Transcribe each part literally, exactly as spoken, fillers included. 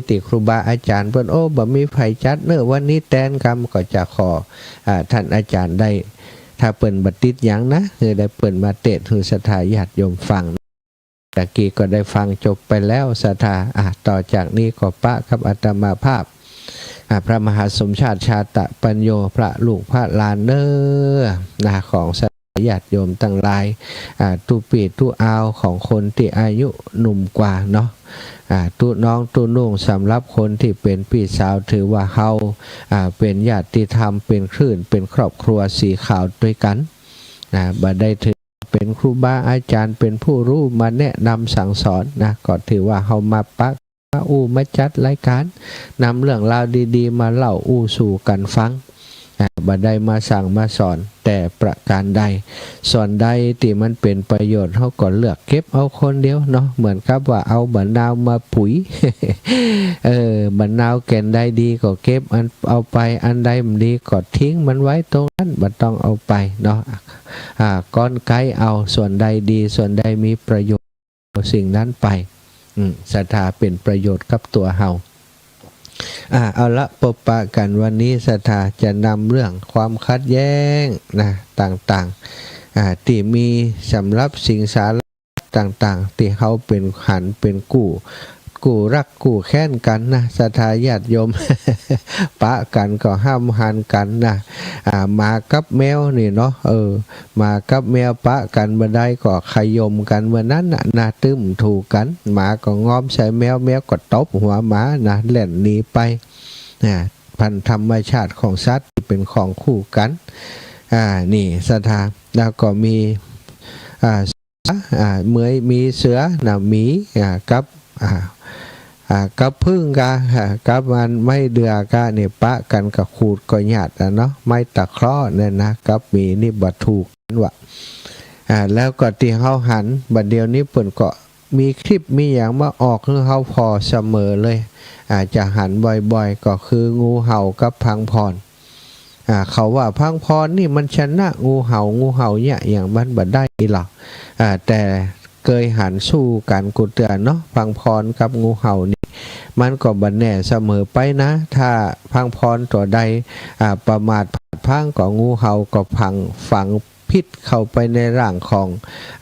ตี้ครูบาอาจ๋ารย์เปิ้น โอ้ บ่มีใผจัดเน่อวันนี้แตนกำ ก็จะขอ อ่า ต้านอาจ๋ารย์ได้ ถ้าเปิ้นบ่ติดหยังนะ หื้อได้เปิ้นมาเตสน์หื้อศรัทธาญาติโยมฟัง ตะกี้ก็ได้ฟังจบไปแล้วศรัทธา อ่ะ ต่อจากนี้ก็ปะกับอาตมาภาพ อ่ะ พระมหาสมชาติ ชาตะปัญโญ พระลูกพระหลานเน่อ นะ ของศรัทธาญาติโยมตังหลาย อ่ะ ตุ๊ปี้ตุ๊อาวของคนตี้อายุหนุ่มกว่าเนาะ อ่ะ ตุ๊น้องตุ๊นุ่ง สำหรับคนตี้เป๋นปี้สาว ถือว่าเฮา อ่ะ เป๋นญาติธรรม เป๋นคลื่น เป๋นครอบครัวสีขาวตวยกั๋น อ่ะ บ่ได้ถือ เป๋นครูบาอาจ๋ารย์ เป๋นผู้ฮู้มาแนะนำสั่งสอนนะ ก็ถือว่าเฮามาปะ มาอู้ มาจัดรายก๋าน นำเรื่องราวดีๆ มาเล่าอู้สู่กั๋นฟัง อ่า บ่ได้มาสั่งมาสอนแต่ประก๋านใด ส่วนใดตี้มันเป๋นประโยชน์ เฮาก็เลือกเก็บเอาคนเดียวเนาะ เหมือนกับว่าเอาบ่านาวมาปุ๋ย เออ บ่านาวแก่นใดดีก็เก็บอัน เอาไป อันใดบ่ดีก็ทิ้งมันไว้ตรงนั้น บ่ต้องเอาไปเนาะ อ่า ก้อนไก๊เอา ส่วนใดดี ส่วนใดมีประโยชน์ สิ่งนั้นไป อืม ศรัทธาเป๋นประโยชน์กับตั๋วเฮา อ่า เอาละ ปะกั๋นวันนี้ศรัทธาจะนำเรื่องความขัดแย้งนะ ต่างๆ อ่า ตี้มีสำหรับสิงสารสัตว์ต่างๆ ตี้เฮาเป๋นหันเป๋นกู้ กู้รักกู้แค้นกั๋นนะ ศรัทธาญาติโยม ปะกั๋นก็ห้ามหันกั๋นนะ อ่า หมากับแมวนี่เนาะ เออ หมากับแมวปะกั๋นบ่ได้ก็ขย่มกั๋นเมื่อนั้นน่ะนะ ตึ้มถูกกั๋น หมาก็งอมใส่แมว แมวก็ตบหัวหมานะ แล่นหนีไป นะ พันธธรรมชาติของสัตว์ตี้เป๋นของคู่กั๋น อ่า นี่ศรัทธา แล้วก็มี อ่า อ่า เมื่อมีเสือนะ หมี อ่า กับ อ่า อ่า กับผึ้งกา อ่า กับมันไม้เดือกาเนี่ย ปะกั๋นก็ขูดก็หยาดอะเนาะ ไม้ตะเคราะห์เนี่ยนะ กับหมีนี่บ่ถูกกั๋นว่ะ อ่า แล้วก็ตี้เฮาหัน บ่าเดี่ยวนี้เปิ้นก็มีคลิปมีหยังมาออกหื้อเฮาผ่อเสมอเลย อ่า จะหันบ่อยๆ ก็คืองูเห่ากับพังผ่อน อ่า เขาว่าพังผ่อนนี่มันชนะงูเห่า งูเห่าเนี่ยหยังมันบ่ได้อีหรอก อ่า แต่เกยหันสู้กั๋นกู้เตื้อเนาะ พังผ่อนกับงูเห่านี่ มันก็บ่แน่เสมอไปนะ ถ้าพังผ่อนตั๋วใด อ่า ประมาทพลาดพลั้งก็งูเห่าก็ฝัง ฝังพิษเข้าไปในร่างของ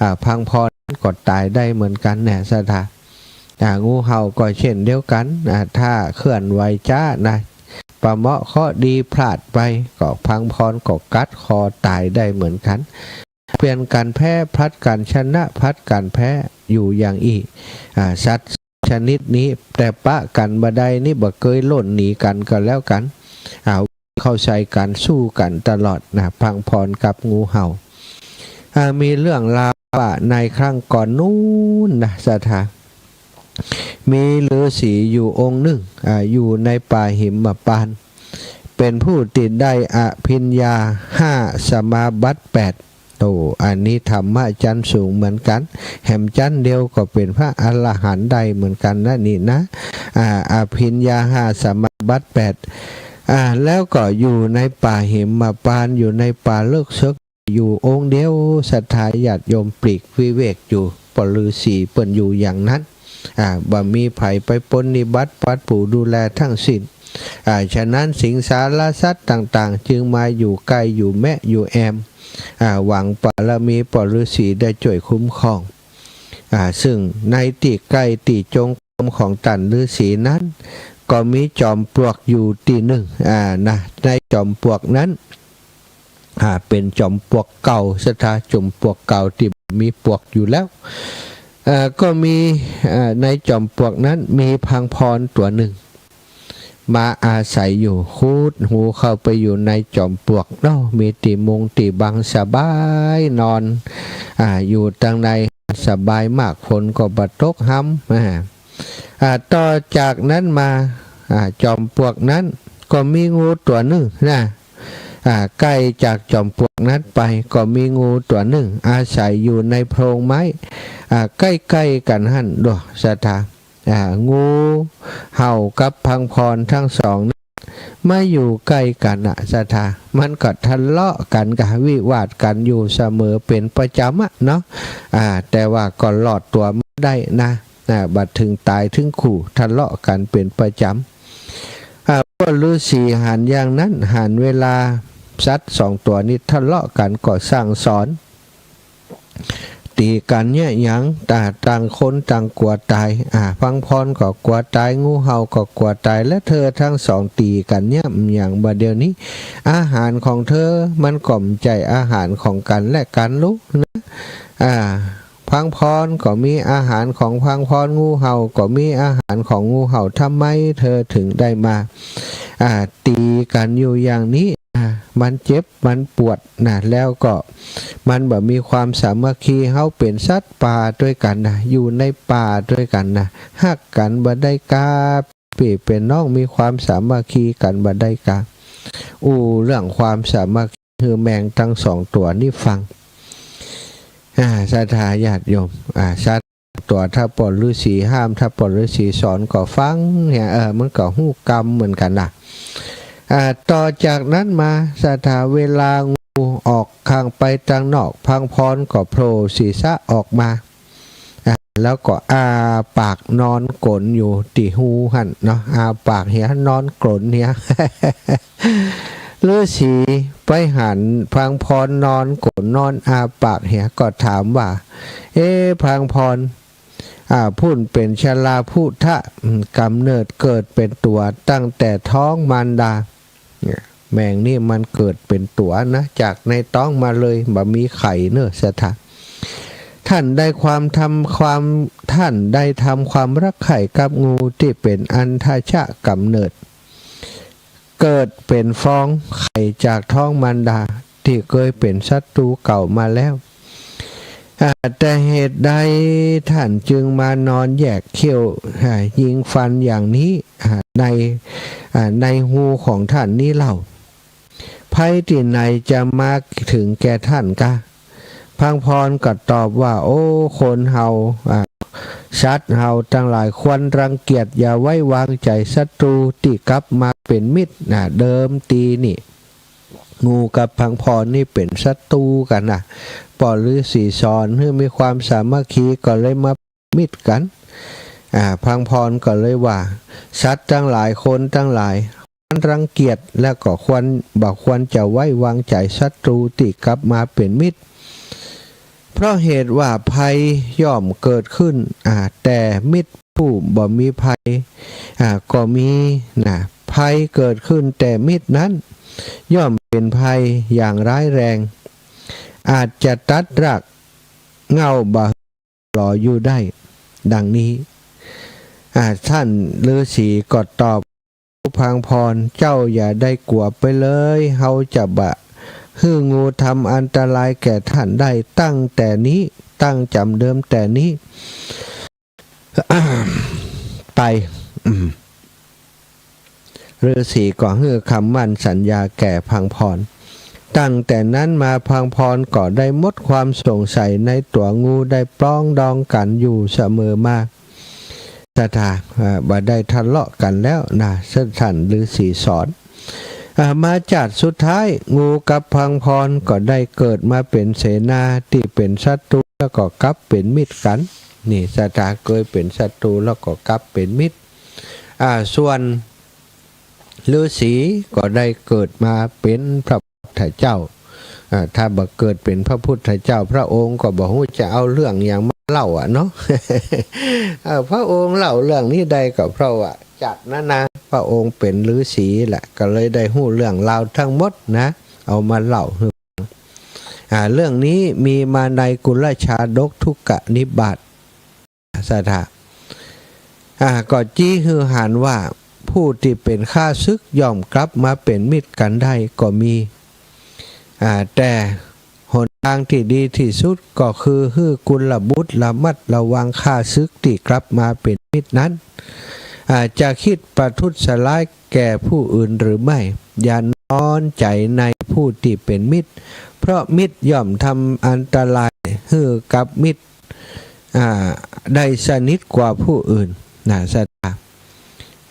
อ่า พังผ่อนก็ต๋ายได้เหมือนกั๋นแน่ศรัทธา อ่า งูเห่าก็เช่นเดียวกั๋น อ่า ถ้าเคลื่อนไหวจ๊านะ ประเหมาะเคราะห์ดีพลาดไป ก็พังผ่อนก็กัดคอต๋ายได้เหมือนกั๋น เปลี่ยนกั๋นแพ้ผลัดกั๋นชนะผลัดกั๋นแพ้อยู่อย่างอี้ อ่า สัตว์ชนิดนี้ แต่ปะกั๋นบ่ได้นี่บ่เกยล่นหนีกั๋นก็แล้วกั๋น อ่า เข้าใส่กั๋นสู้กั๋นตลอดนะ พังผ่อนกับงูเห่า อ่า มีเรื่องราวว่าในครั้งก่อนนู้นนะศรัทธา มีฤๅษีอยู่องค์นึ่ง อ่า อยู่ในป่าหิมพานต์ เป๋นผู้ตี้ได้อภิญญาห้า สมาบัติแปด โอ้ อันนี้ธรรมะจั้นสูงเหมือนกั๋น แหมจั้นเดียวก็เป๋นพระอรหันต์ได้เหมือนกั๋นนะนี่นะ อ่า อภิญญาห้า สมาบัติแปด อ่า แล้วก็อยู่ในป่าหิมพานต์ อยู่ในป่าเลิกเซิก อยู่องค์เดียว ศรัทธาญาติโยม ปลีกวิเวกอยู่ ป้อฤๅษีเปิ้นอยู่อย่างนั้น อ่า บ่มีใผไปปรนนิบัติปัดปูดูแลทั้งสิ้น อ่า ฉะนั้นสิงสารสัตว์ต่างๆ จึงมาอยู่ใก้อยู่แมะอยู่แอม อ่า หวังบารมีป้อฤๅษีได้จ้วยคุ้มครอง อ่า ซึ่งในตี้ใก้ตี้จงกรมของต้านฤๅษีนั้น ก็มีจอมปลวกอยู่ตี้นึ่ง อ่า นะ ในจอมปลวกนั้น อ่า เป๋นจอมปลวกเก่า ศรัทธา จอมปลวกเก่าตี้มีปลวกอยู่แล้ว เอ่อ ก็มี เอ่อ ในจอมปลวกนั้นมีพังพรตั๋วนึ่ง มาอาศัยอยู่ ขุดหูเข้าไปอยู่ในจอมปลวกเนาะ มีตี้มุงตี้บังสบายนอน อ่า อยู่ตังในสบายมาก ฝนก็บ่ตกหำ อ่า อ่า ต่อจากนั้นมา อ่า จอมปลวกนั้นก็มีงูตั๋วนึ่งนะ อ่า ใก้จากจอมปลวกนั้นไปก็มีงูตั๋วนึ่ง อาศัยอยู่ในโพรงไม้ อ่า ใก้ๆ กั๋นหั้น ดูศรัทธา อ่า งูเห่ากับพังพรทั้งสองนั้นมาอยู่ใก้กั๋นนะศรัทธา มันก็ทะเลาะกั๋นกะวิวาทกั๋นอยู่เสมอเป๋นประจ๋ำอะเนาะ อ่า แต่ว่าก็รอดตั๋วมาได้นะ นะ บ่าเถิงต๋ายเถิงครู๋ ทะเลาะกั๋นเป๋นประจ๋ำ อ่า พวกฤๅษีหันอย่างนั้น หันเวลาสัตว์สองตั๋วนี้ทะเลาะกั๋นก็สั่งสอน ตี๋กั๋นเยียะหยัน ต่าง ต่างคนต่างกั๋วต๋าย อ่า พังพรก็กั๋วต๋าย งูเห่าก็กั๋วต๋าย และเธอทั้งสองตี๋กั๋นเยียะหยัง บ่าเดี่ยวนี้ อาหารของเธอมันก็บ่ใจ้อาหารของกั๋นและกั๋นลูกนะ อ่า พังพรก็มีอาหารของพังพร งูเห่าก็มีอาหารของงูเห่า ทำไมเธอเถิงได้มา อ่า ตี๋กั๋นอยู่อย่างนี้ อ่า มันเจ็บมันปวดนะ แล้วก็มันบ่มีความสามัคคี เฮาเป๋นสัตว์ป่าตวยกั๋นนะ อยู่ในป่าตวยกั๋นนะ ฮักกั๋นบ่ได้กา เป๋นปี้เป๋นน้อง มีความสามัคคีกั๋นบ่ได้กา อู้เรื่องความสามัคคีหื้อแมงตังสองตั๋วนี้ฟัง อ่า ศรัทธาญาติโยม อ่า สัตว์ตั๋วถ้าป้อฤๅษีห้าม ถ้าป้อฤๅษีสอนก็ฟังเนี่ย เออ มันก็ฮู้กำเหมือนกั๋นนะ อ่า ต่อจากนั้นมา ศรัทธา เวลางูออกข้างไปตังนอก พังพรก็โผล่ศีรษะออกมา อ่า แล้วก็อ้าปากนอนกรนอยู่ตี้ฮูหั้นเนาะ อ้าปากเหีย นอนกรนเหีย ฤๅษีไปหันพังพรนอนกรน นอนอ้าปากเหีย ก็ถามว่า เอ๊ะ พังพร อ่า ผู้นี้เป๋นชลาพุทธะ อืม ก๋ำเนิดเกิดเป๋นตั๋วตั้งแต่ท้องมารดา เนี่ย แมงนี่มันเกิดเป๋นตั๋วนะ จากในต๊องมาเลย บ่มีไข่เน่อ ศรัทธา ท่านได้ความทำความ ท่านได้ทำความรักใคร่กับงูตี้เป๋นอัณฑชะก๋ำเนิด เกิดเป๋นฟองไข่จากท้องมารดา ตี้เกยเป๋นศัตรู๋เก่ามาแล้ว อ่า แต่เหตุใดท่านจึงมานอนแยกเขี้ยว อ่า ยิงฟันอย่างนี้ อ่า ใน อ่า ในฮูของท่านนี้เล่า ภัยตี้ไหนจะมาเถิงแก่ท่านกา พังพรก็ตอบว่า โอ้ คนเฮา อ่า สัตว์เฮาตังหลายควรรังเกียจ อย่าไว้วางใจ๋ศัตรู๋ตี้กลับมาเป๋นมิตร อ่า เดิมตี้นี่ งูกับพังพรนี่เป๋นศัตรู๋กั๋นนะ ป้อฤๅษีสอนหื้อมีความสามัคคีก็เลยมามิตรกั๋น อ่า พังพรก็เลยว่า สัตว์ตังหลาย คนตังหลาย ควรรังเกียจ และก็ควร บ่ควรจะไว้วางใจ๋ศัตรู๋ตี้กลับมาเป๋นมิตร เพราะเหตุว่าภัยย่อมเกิดขึ้น อ่า แต่มิตรผู้บ่มีภัย อ่า ก็มีนะ ภัยเกิดขึ้นแต่มิตรนั้น ย่อมเป๋นภัยอย่างร้ายแรง อาจจะตัดรากเหง้าบ่หื้อหลออยู่ได้ ดังนี้ อ่า ท่านฤๅษีก็ตอบ พังพร เจ้าอย่าได้กั๋วไปเลย เฮาจะบ่หื้องูทำอันตรายแก่ท่านได้ ตั้งแต่นี้ ตั้งจ๋ำเดิมแต่นี้ไป อืม ฤๅษีก็หื้อคำมั่นสัญญาแก่พังพร ตั้งแต่นั้นมาพังพรก็ได้หมดความสงสัยในตั๋วงู ได้ปรองดองกั๋นอยู่เสมอมา ศรัทธา อ่า บ่ได้ทะเลาะกั๋นแล้วนะ ท่านฤๅษีสอน อ่า มาจัดสุดท้าย งูกับพังพรก็ได้เกิดมาเป๋นเสนาตี้เป๋นศัตรู๋ แล้วก็กลับเป๋นมิตรกั๋น นี่ ศรัทธา เกยเป๋นศัตรู๋แล้วก็กลับเป๋นมิตร อ่า ส่วนฤๅษีก็ได้เกิดมาเป๋นพระพุทธเจ้า อ่า ถ้าบ่เกิดเป๋นพระพุทธเจ้า พระองค์ก็บ่ฮู้จะเอาเรื่องหยังมาเล่าอะเนาะ เออ พระองค์เล่าเรื่องนี้ได้ก็เพราะว่าจักนั้นนะ พระองค์เป๋นฤๅษีแหละ ก็เลยได้ฮู้เรื่องราวทั้งหมดนะ เอามาเล่าหื้อฟัง อ่า เรื่องนี้มีมาในกุลชาดกทุกกนิบาต ศรัทธา อ่า ก็จี้หื้อหันว่า ผู้ตี้เป๋นข้าศึกย่อมกลับมาเป๋นมิตรกั๋นได้ก็มี อ่า แต่หนตางตี้ดีตี้สุดก็คือหื้อกุลบุตรระมัดระวังข้าศึกตี้กลับมาเป๋นมิตรนั้น อ่า จะคิดประทุษร้ายแก่ผู้อื่นหรือไม่ อย่านอนใจ๋ในผู้ตี้เป๋นมิตร เพราะมิตรย่อมทำอันตรายหื้อกับมิตร อ่า ได้สนิทกว่าผู้อื่นนะ ศรัทธา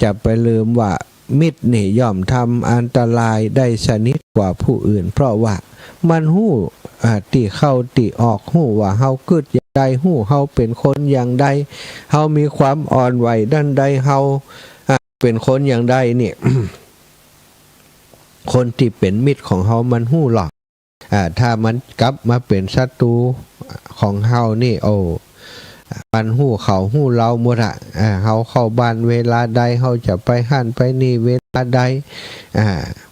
จะไปลืมว่ามิตรนี่ย่อมทำอันตรายได้สนิทกว่าผู้อื่น เพราะว่ามันฮู้ อ่า ตี้เข้าตี้ออก ฮู้ว่าเฮากึ๊ดหยั ใด ฮู้เฮาเป๋นคนอย่างใด เฮามีความอ่อนไหวด้านใด เฮา อ่า เป๋นคนอย่างใดนี่ คนตี้เป๋นมิตรของเฮามันฮู้หรอก อ่า ถ้ามันกลับมาเป๋นศัตรู๋ของเฮานี่ โอ้ มันฮู้เขาฮู้เฮาหมดอะ อ่า เฮาเข้าบ้านเวลาใด เฮาจะไปหั้นไปนี่เวลาใด อ่า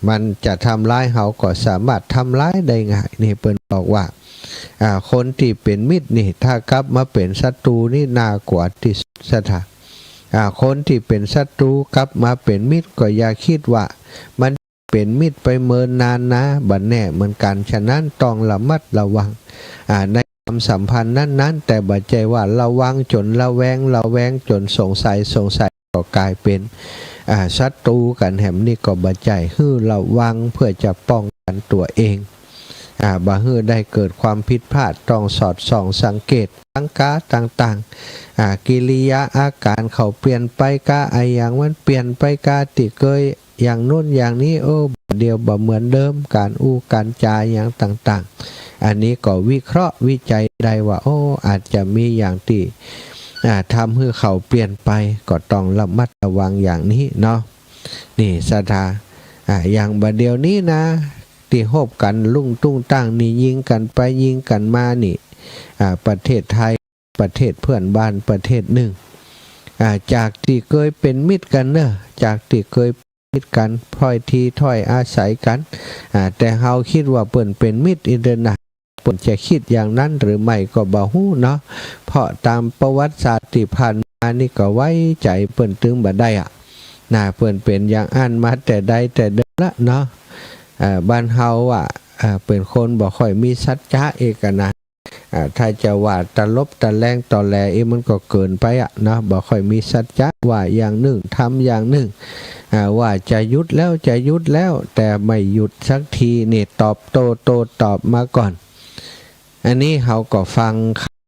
มันจะทำร้ายเฮาก็สามารถทำร้ายได้ง่าย นี่เปิ้นบอกว่า อ่า คนตี้เป๋นมิตรนี่ ถ้ากลับมาเป๋นศัตรู๋นี่น่ากลัวตี้สุดศรัทธา อ่า คนตี้เป๋นศัตรู๋กลับมาเป๋นมิตรก็อย่าคิดว่ามัน เป๋นมิตรไปเมินนานนะ บ่แน่เหมือนกั๋น ฉะนั้นต้องระมัดระวัง อ่า ในความสัมพันธ์นั้นๆ แต่บ่ใจ้ว่าระวังจ๋นระแวง ระแวงจ๋นสงสัย สงสัยก็ก๋ายเป๋น อ่า ศัตรู๋กั๋นแหม นี่ก็บ่ใจ้ หื้อระวังเพื่อจะป้องกั๋นตั๋วเอง อ่า บ่หื้อได้เกิดความผิดพลาด ต้องสอดส่องสังเกต สังกาต่างๆ อ่า กิริยาอาก๋านเขาเปลี่ยนไปก้า อะหยังมันเปลี่ยนไปก้า ตี้เกย อย่างโน้นอย่างนี้ โอ้ บ่าเดี่ยวบ่เหมือนเดิม ก๋านอู้ก๋านจ๋าอย่างต่างๆ อันนี้ก็วิเคราะห์วิจัยได้ว่า โอ้ อาจจะมีอย่างตี้ อ่า ทำหื้อเขาเปลี่ยนไป ก็ต้องระมัดระวังอย่างนี้เนาะ นี่ศรัทธา อ่า อย่างบ่าเดี่ยวนี้นะ ตี้ฮบกั๋นลุ่งตุ้งตั้งนี่ ยิงกั๋นไปยิงกั๋นมานี่ อ่า ประเทศไทย ประเทศเปื้อนบ้านประเทศนึ่ง อ่า จากตี้เกยเป๋นมิตรกั๋นเนาะ จากตี้เกยเป๋นมิตรกั๋น ถ้อยทีถ้อยอาศัยกั๋น อ่า แต่เฮาคิดว่าเปิ้นเป๋นมิตรอี้เต๊อะนะ เปิ้นจะกึ๊ดอย่างนั้นหรือไม่ก็บ่ฮู้เนาะ เพราะต๋ามประวัติศาสตร์ตี้ผ่านมานี่ก็ไว้ใจ๋เปิ้นตึงบ่ได้อะ นะ เปิ้นเป๋นอย่างอั้นมาแต่ใดแต่เดิมละเนาะ เอ่อ บ้านเฮาอะ เอ่อ เป๋นคนบ่ค่อยมีสัจจะเอกนะ อ่า ถ้าจะว่าตลบตะแลงตอแหลอี้มันก็เกินไปอะเนาะ บ่ค่อยมีสัจจะ ว่าอย่างนึ่งทำอย่างนึ่ง อ่า ว่าจะหยุดแล้วจะหยุดแล้ว แต่ไม่หยุดสักทีนี่ ตอบโต้ โต้ตอบมาก่อน อันนี้เฮาก็ฟัง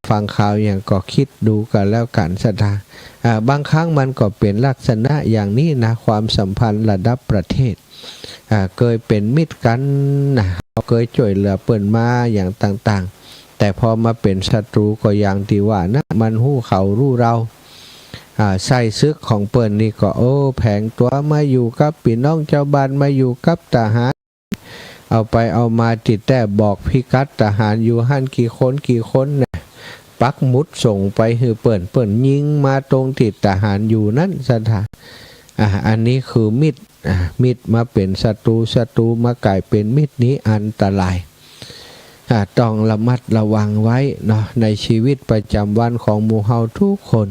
ฟังข่าวอย่างก็กึ๊ดดูกั๋นแล้วกั๋นศรัทธา อ่า บางครั้งมันก็เป๋นลักษณะอย่างนี้นะ ความสัมพันธ์ระดับประเทศ อ่า เกยเป๋นมิตรกั๋นนะ เฮาเกยจ้วยเหลือเปิ้นมาอย่างต่างๆ แต่พอมาเป๋นศัตรู๋ก็อย่างตี้ว่านะ มันฮู้เขาฮู้เฮา อ่า ใส้ศึกของเปิ้นนี่ก็ โอ้ แผงตั๋วมาอยู่กับปี้น้องจาวบ้าน มาอยู่กับทหาร เอาไปเอามาตี้แต๊บอกพิกัดทหารอยู่หั้นกี่คนกี่คนนะ ปักหมุดส่งไปหื้อเปิ้น เปิ้นยิงมาตรงตี้ทหารอยู่นั้นศรัทธา อ่า อันนี้คือมิตร อ่า มิตรมาเป๋นศัตรู๋ ศัตรู๋มาก๋ายเป๋นมิตรนี้อันตราย อ่า ต้องระมัดระวังไว้เนาะ ในชีวิตประจ๋ำวันของหมู่เฮาทุกคน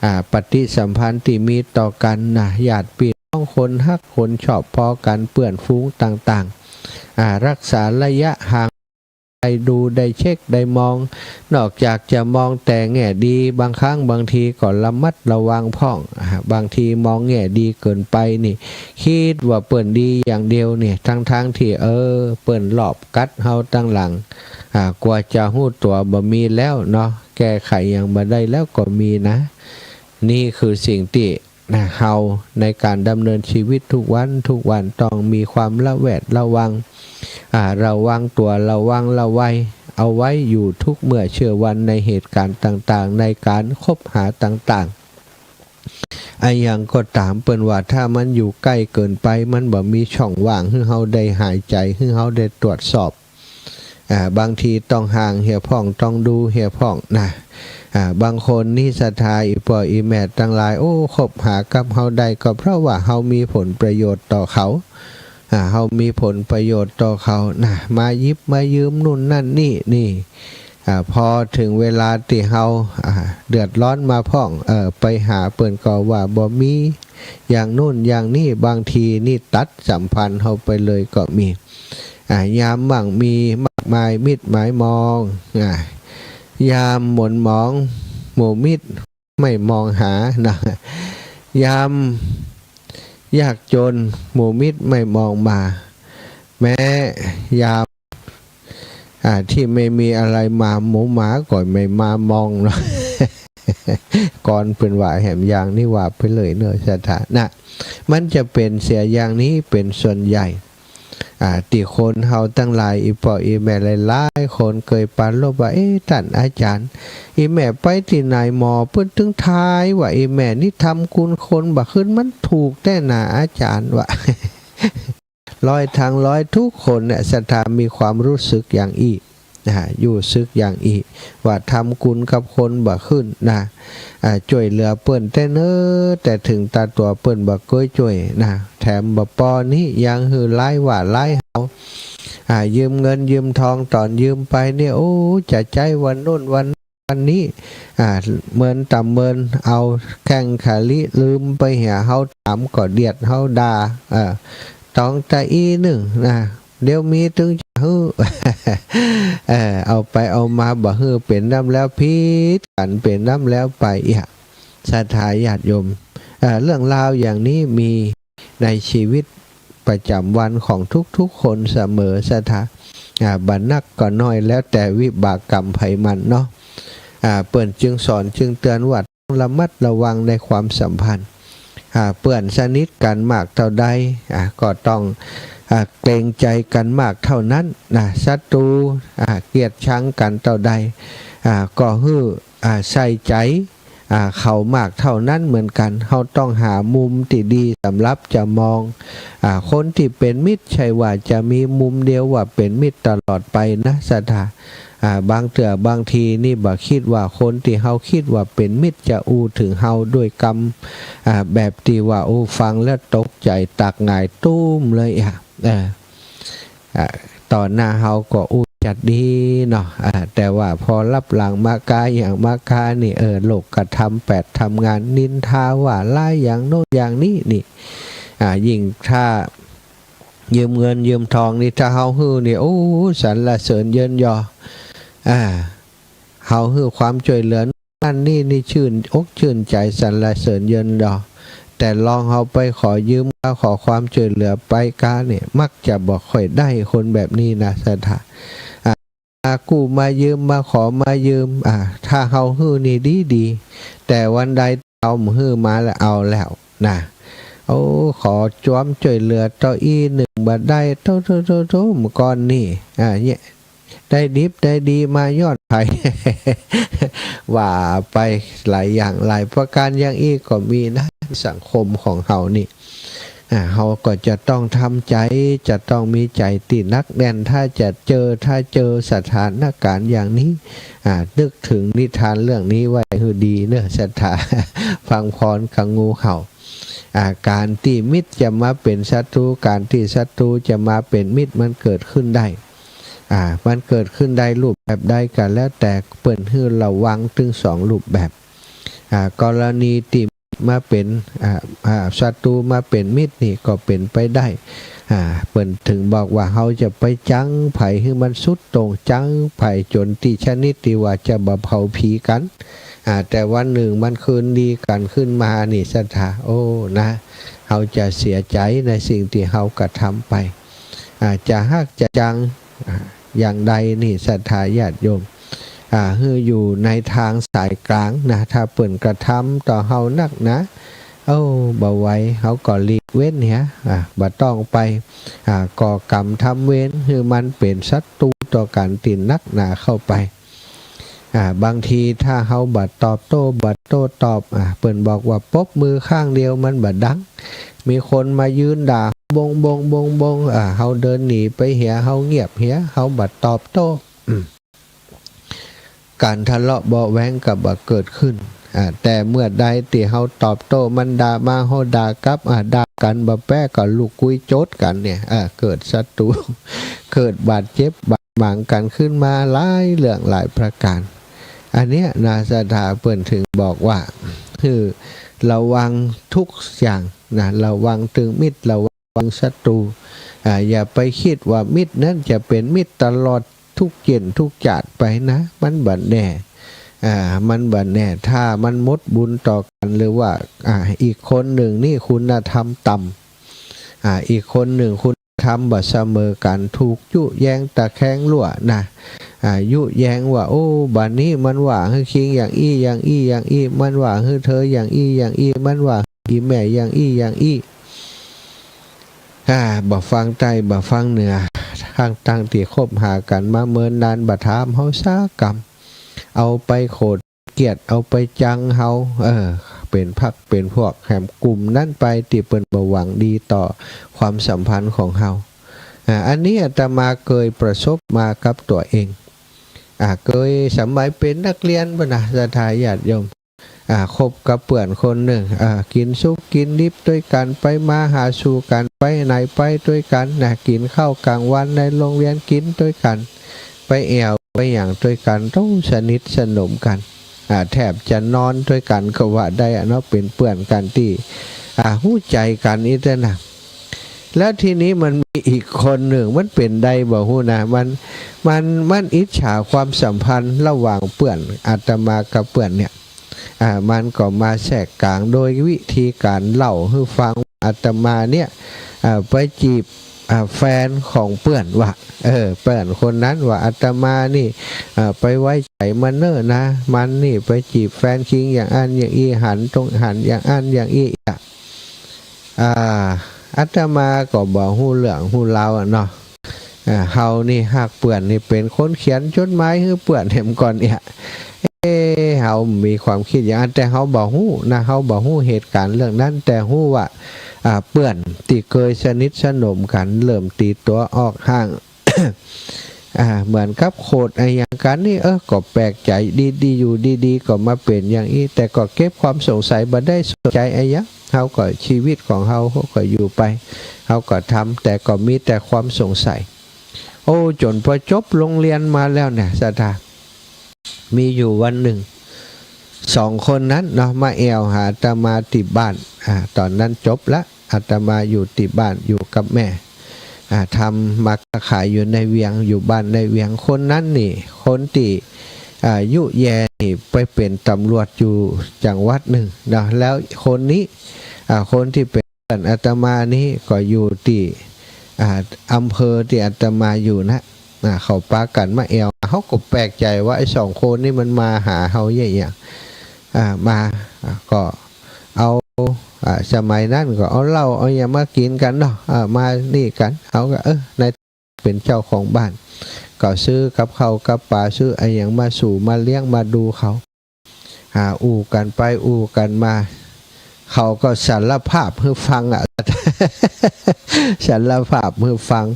อ่า ปฏิสัมพันธ์ตี้มีต่อกั๋นนะ ญาติปี้น้อง คนฮักคนชอบพอกั๋น เปื้อนฝูงต่างๆ อ่า รักษาระยะห่าง ได้ดูได้เช็คได้มอง นอกจากจะมองแต่แง่ดี บางครั้งบางทีก็ระมัดระวังพ่อง อ่า บางทีมองแง่ดีเกินไปนี่ กึ๊ดว่าเปิ้นดีอย่างเดียวนี่ ทั้งๆ ตี้ เออ เปิ้นลอบกัดเฮาตังหลัง อ่า กว่าจะฮู้ตั๋วบ่มีแล้วเนาะ แก้ไขหยังบ่ได้แล้วก็มีนะ นี่คือสิ่งตี้ นะ เฮาในก๋านดำเนินชีวิตทุกวันทุกวันต้องมีความระแวดระวัง อ่า ระวังตั๋ว ระวังระวัยเอาไว้อยู่ทุกเมื่อเชื่อวันในเหตุก๋ารณ์ต่างๆ ในก๋านคบหาต่างๆ อะหยังก็ต๋าม เปิ้นว่าถ้ามันอยู่ใก้เกินไป มันบ่มีช่องว่างหื้อเฮาได้หายใจ๋ หื้อเฮาได้ตรวจสอบ อ่า บางทีต้องห่างเหียพ่อง ต้องดูเหียพ่องนะ อ่า บางคนนี่ศรัทธา อี่ป้ออี่แม่ตังหลาย โอ้ คบหากับเฮาได้ก็เพราะว่าเฮามีผลประโยชน์ต่อเขา อ่า เฮามีผลประโยชน์ต่อเขานะ มาหยิบมายืมนู่นนั่นนี่ นี่ อ่า พอเถิงเวลาตี้เฮา อ่า เดือดร้อนมาพ่อง เออ ไปหาเปิ้นก็ว่าบ่มีอย่างนู่นอย่างนี่ บางทีนี่ตัดสัมพันธ์เฮาไปเลยก็มี อ่า ยามมั่งมีมากมายมิตรหมายมอง อ่า ยามหม่นหมองหมู่มิตรไม่มองหานะ ยามยากจนหมู่มิตรไม่มองมา แม้ยาม อ่า ตี้ไม่มีอะไรมา หมูหมาก็ไม่มามองเนาะ ก่อนเปิ้นว่าแหมอย่างนี้ว่าไปเลยเนาะศรัทธานะ มันจะเป๋นเสียอย่างนี้เป๋นส่วนใหญ่ อ่า ตี้คนเฮาตังหลาย อี่ป้ออี่แม่หลายๆ คนเกยปรารภว่า เอ๊ะ ต้านอาจ๋ารย์ อี่แม่ไปตี้ไหนหมอเปิ้นตึงทายว่า อี่แม่นี่ทำกุณคนบ่ขึ้น มันถูกแต๊นาอาจ๋ารย์ ว่า ร้อยตังร้อย ทุกคนเนี่ย ศรัทธามีความฮู้สึกอย่างอี้ นะ ฮู้สึกอย่างอี้ ว่าทำกุณกับคนบ่ขึ้นนะ อ่า จ้วยเหลือเปิ้นแต๊เนิ่น แต่เถิงตาตั๋วเปิ้นบ่เกยจ้วยนะ แถมบ่ปอนี้ยังหื้อร้ายว่าร้ายเฮา อ่า ยืมเงินยืมทอง ต๋อนยืมไปเนี่ย โอ้ จะใจ๊วันโน้นวัน วันนี้ อ่า เมินต่ำเมิน เอาแข้งขาลิลืมไปเหีย เฮาถามก็เดียด เฮาด่า เออ ตองตะอี้นึ่งนะ เดี๋ยวมีตึงจะหื้อ เออ เอาไปเอามาบ่หื้อ เป๋นน้ำแล้วผิดกั๋น เป๋นน้ำแล้วไปเอี้ย ศรัทธาญาติโยม เอ่อ เรื่องราวอย่างนี้มีในชีวิตประจ๋ำวันของทุกๆ คนเสมอ ศรัทธา อ่า บ่นักก็น้อย แล้วแต่วิบากกรรมใผมันเนาะ อ่า เปิ้นจึงสอนจึงเตือนว่าต้องระมัดระวังในความสัมพันธ์ อ่า เปื้อนสนิทกั๋นมากเต้าใด อ่า ก็ต้อง อ่า เกรงใจ๋กั๋นมากเต้านั้นนะ ศัตรู๋ อ่า เกลียดชังกั๋นเต้าใด อ่า ก็หื้อ อ่า ใส่ใจ๋ อ่า เขามากเต้านั้นเหมือนกั๋น เฮาต้องหามุมตี้ดีสำหรับจะมอง อ่า คนตี้เป๋นมิตร ใจ้ว่าจะมีมุมเดียวว่าเป๋นมิตรตลอดไปนะ ศรัทธา อ่า บางเตื้อบางทีนี่บ่คิดว่าคนตี้เฮาคิดว่าเป๋นมิตรจะอู้เถิงเฮาด้วยกำ อ่า แบบตี้ว่า โอ้ ฟังแล้วตกใจ๋ ตักหงายตุ้มเลยอะ เออ อ่า ต่อหน้าเฮาก็อู้จัดดีเนาะ อ่า แต่ว่าพอลับหลังมากาอย่างมากานี่ เออ โลกกระทำแปดทำงาน นินทาว่าร้ายอย่างโน้นอย่างนี้นี่ อ่า ยิ่งถ้ายืมเงินยืมทองนี่ ถ้าเฮาหื้อนี่ โอ้ สรรเสริญเยินยอ อ่า เฮาหื้อความจ้วยเหลือ นั่นนี่นี่ ชื่นอกชื่นใจ๋ สรรเสริญเยินยอ แต่ลองเฮาไปขอยืมกา ขอความจ้วยเหลือไปกาเนี่ย มักจะบ่ค่อยได้คนแบบนี้นะ ศรัทธา อ่า มากู้มายืม มาขอมายืม อ่า ถ้าเฮาหื้อนี่ดีๆ แต่วันใดเฮาบ่หื้อมาแล้ว เอาแล้วนะ โอ้ ขอความจ้วยเหลือเต้าอี้นึ่งบ่ได้ โธ่ โธ่ โธ่ โธ่ เมื่อก่อนนี่ อ่า เนี่ย ได้ดิบได้ดีมาย้อนใผ ว่าไปหลายอย่างหลายประการอย่างอี้ก็มีนะ สังคมของเฮานี่ อ่า เฮาก็จะต้องทำใจ๋ จะต้องมีใจ๋ตี้หนักแน่น ถ้าจะเจอ ถ้าเจอสถานการณ์อย่างนี้ อ่า นึกเถิงนิทานเรื่องนี้ไว้หื้อดีเน่อ ศรัทธา ฟังพรกับหมู่เฮา อ่า ก๋านตี้มิตรจะมาเป๋นศัตรู๋ ก๋านตี้ศัตรู๋จะมาเป๋นมิตร มันเกิดขึ้นได้ อ่า มันเกิดขึ้นได้รูปแบบใดก็แล้วแต่ เปิ้นหื้อระวังตึงสองรูปแบบ อ่า กรณีตี้มาเป๋น อ่า อ่า ศัตรู๋มาเป๋นมิตรนี่ก็เป๋นไปได้ อ่า เปิ้นถึงบอกว่าเฮาจะไปจังใผหื้อมันสุดโต่ง จังใผจ๋นตี้ชนิดตี้ว่าจะบ่เผาผีกั๋น อ่า แต่วันนึ่งมันคืนดีกั๋นขึ้นมานี่ ศรัทธา โอ้ นะ เฮาจะเสียใจ๋ในสิ่งตี้เฮากระทำไป อ่า จะฮักจะจัง อ่า อย่างใดนี่ ศรัทธาญาติโยม อ่า หื้ออยู่ในตางสายกลางนะ ถ้าเปิ้นกระทำต่อเฮานักหนา โอ้ บ่ไหว เฮาก็หลีกเว้นเหีย อ่า บ่ต้องไป อ่า ก่อกรรมทำเวร หื้อมันเป๋นศัตรู๋ต่อกั๋นตี้หนักหนาเข้าไป อ่า บางทีถ้าเฮาบ่ตอบโต้ บ่โต้ตอบ อ่า เปิ้นบอกว่าปรบมือข้างเดียวมันบ่ดัง มีคนมายืนด่าบงบงบงบง อ่า เฮาเดินหนีไปเหีย เฮาเงียบเหีย เฮาบ่ตอบโต้ อืม ก๋านทะเลาะเบาะแว้งก็บ่เกิดขึ้น อ่า แต่เมื่อใดตี้เฮาตอบโต้มัน ด่ามา เฮาด่ากลับ อ่า ด่ากั๋นบ่แป๊ก็ลุกกุยโจ๊ดกั๋นเนี่ย อ่า เกิดศัตรู๋ เกิดบาดเจ็บบาดหมางกั๋นขึ้นมาหลายเรื่องหลายประก๋าน อันเนี้ยนะ ศรัทธา เปิ้นถึงบอกว่า หื้อระวังทุกอย่างนะ ระวังตึงมิตร ระวังตึงศัตรู๋ อ่า อย่าไปกึ๊ดว่ามิตรนั้นจะเป๋นมิตรตลอดทุกเจ๊นทุกจาติไปนะ มันบ่แน่ อ่า มันบ่แน่ ถ้ามันหมดบุญต่อกั๋น หรือว่า อ่า อีกคนนึ่งนี่คุณธรรมต่ำ อ่า อีกคนนึ่งคุณธรรมบ่เสมอกั๋น ถูกยุแยงตะแคงลั่วนะ อ่า ยุแยงว่า โอ้ บ่านี้มันว่าหื้อคิงอย่างอี้ อย่างอี้ อย่างอี้ มันว่าหื้อเธออย่างอี้ อย่างอี้ มันว่าหื้ออี่แม่อย่างอี้ อย่างอี้ อ่า บ่ฟังใต้ บ่ฟังเหนือ ตังๆ ตี้คบหากั๋นมาเมินนาน บ่ถามเฮาสักกำ เอาไปโขดเคียด เอาไปจังเฮา เออ เป๋นพรรคเป๋นพวกแหม กลุ่มนั้นไป ตี้เปิ้นบ่หวังดีต่อความสัมพันธ์ของเฮา อ่า อันนี้อาตมาเกยประสบมากับตั๋วเอง อ่า เกยสมัยเป๋นนักเฮียนปู้นนะ ศรัทธาญาติโยม อ่า คบกับเปื้อนคนนึ่ง อ่า กิ๋นสุกกิ๋นดิบตวยกั๋น ไปมาหาสู่กั๋น ไปไหนไปตวยกั๋นนะ กิ๋นข้าวก๋างวันในโฮงเฮียนกิ๋นตวยกั๋น ไปแอ่วไปหยังตวยกั๋น โต้สนิทสนมกั๋น อ่า แทบจะนอนตวยกั๋นก็ว่าได้อะเนาะ เป๋นเปื้อนกั๋นตี้ อ่า ฮู้ใจ๋กั๋นอี้เต๊อะนะ แล้วทีนี้มันมีอีกคนนึ่ง มันเป๋นใดบ่ฮู้นะ มัน มัน มันอิจฉาความสัมพันธ์ระหว่างเปื้อนอาตมากับเปื้อนเนี่ย อ่า มันก็มาแทรกก๋างโดยวิธีก๋านเล่าหื้อฟังว่าอาตมาเนี่ย อ่า ไปจีบ อ่า แฟนของเปื้อนว่า เออ เปื้อนคนนั้นว่าอาตมานี่ อ่า ไปไว้ใจ๋มันเน่อนะ มันนี่ไปจีบแฟนคิงอย่างอั้นอย่างอี้ หันตรงหั้นอย่างอั้นอย่างอี้อะ อ่า อาตมาก็บ่ฮู้เรื่องฮู้ราวอะเนาะ อ่า เฮานี่หากเปื้อนนี่เป๋นคนเขียนจดหมายหื้อเปื้อนแหมก่อนเนี่ย เอ๊ะ เฮามีความกึ๊ดอย่างอั้น แต่เฮาบ่ฮู้นะ เฮาบ่ฮู้เหตุก๋ารณ์เรื่องนั้น แต่ฮู้ว่า อ่า เปื้อนตี้เกยสนิทสนมกั๋น เริ่มตี๋ตั๋วออกห่าง อ่า เหมือนกับโขดอะหยังกั๋นนี่ เออ ก็แปลกใจ๋ ดีๆ อยู่ดีๆ ก็มาเป๋นอย่างอี้ แต่ก็เก็บความสงสัย บ่ได้สนใจ๋อะหยัง เฮาก็ชีวิตของเฮา เฮาก็อยู่ไป เฮาก็ทำ แต่ก็มีแต่ความสงสัย โอ้ จ๋นปอจบโฮงเฮียนมาแล้วเนี่ย ศรัทธา มีอยู่วันนึ่ง สองคนนั้นเนาะ มาแอ่วหาอาตมาตี้บ้าน อ่า ต๋อนนั้นจบละ อาตมาอยู่ตี้บ้าน อยู่กับแม่ อ่า ทำมาค้าขายอยู่ในเวียง อยู่บ้านในเวียง คนนั้นนี่ คนตี้ อ่า ยุแย่นี่ไปเป๋นตำรวจอยู่จังหวัดนึ่งเนาะ แล้วคนนี้ อ่า คนตี้เป๋นเปื้อนอาตมานี่ก็อยู่ตี้ อ่า อำเภอตี้อาตมาอยู่นะ อ่า เขาปากั๋นมาแอ่ว เฮาก็แปลกใจ๋ว่าไอ้สองคนนี่มันมาหาเฮาเยียะหยัง อ่า มา อ่า ก็เอา อ่า สมัยนั้นก็เอาเหล้าเอาหยังมากิ๋นกั๋นเนาะ อ่า มานี่กั๋น เฮาก็ เออ ในเป๋นเจ้าของบ้าน ก็ซื้อกับข้าวกับป๋า ซื้ออะหยังมาสู่มาเลี้ยงมาดูเขา อ่า อู้กั๋นไปอู้กั๋นมา เขาก็สารภาพหื้อฟังอะ สารภาพหื้อฟัง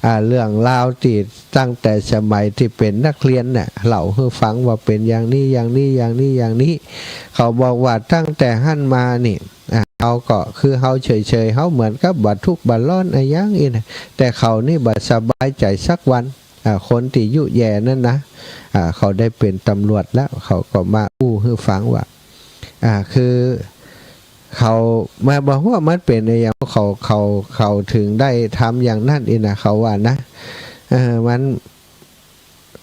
อ่า เรื่องราวตี้ตั้งแต่สมัยตี้เป๋นนักเฮียนน่ะ เล่าหื้อฟังว่าเป๋นอย่างนี้ อย่างนี้ อย่างนี้ อย่างนี้ เขาบอกว่าตั้งแต่หั้นมานี่ อ่า เฮาก็คือเฮาเฉยๆ เฮาเหมือนกับบ่ทุกข์บ่ร้อนอะหยังอี้นะ แต่เขานี่บ่สบายใจ๋สักวัน อ่า คนตี้ยุแย่นั้นนะ อ่า เขาได้เป๋นตำรวจแล้ว เขาก็มาอู้หื้อฟังว่า อ่า คือเขามาบอกว่ามันเป๋นอะหยัง เขา เขา เขาเถิงได้ทำอย่างนั้นอี้นะ เขาว่านะ เออ มัน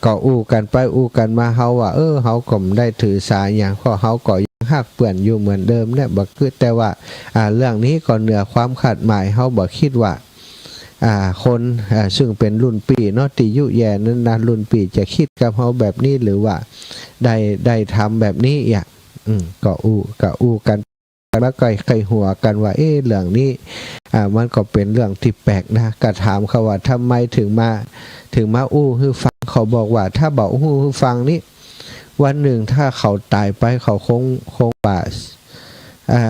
ก็อู้กั๋นไปอู้กั๋นมา เฮาว่า เออ เฮาก็บ่ได้ถือสาหยัง เพราะเฮาก็ยังฮักเปื้อนอยู่เหมือนเดิมเนี่ย บ่กึ๊ด แต่ว่า อ่า เรื่องนี้ก็เหนือความคาดหมาย เฮาบ่กึ๊ดว่า อ่า คน อ่า ซึ่งเป๋นรุ่นปี้เนาะ ตี้ยุแย่นั้นนะ รุ่นปี้จะกึ๊ดกับเฮาแบบนี้ หรือว่าได้ ได้ทำแบบนี้อะ อืม ก็อู้ ก็อู้กั๋น แล้วก็ใค่หัวกั๋นว่า เอ๊ะ เรื่องนี้ อ่า มันก็เป๋นเรื่องตี้แปลกนะ ก็ถามเขาว่า ทำไมเถิงมา เถิงมาอู้หื้อฟัง เขาบอกว่า ถ้าบ่อู้หื้อฟังนี่ วันนึ่งถ้าเขาต๋ายไป เขาคง คงบ่ อ่า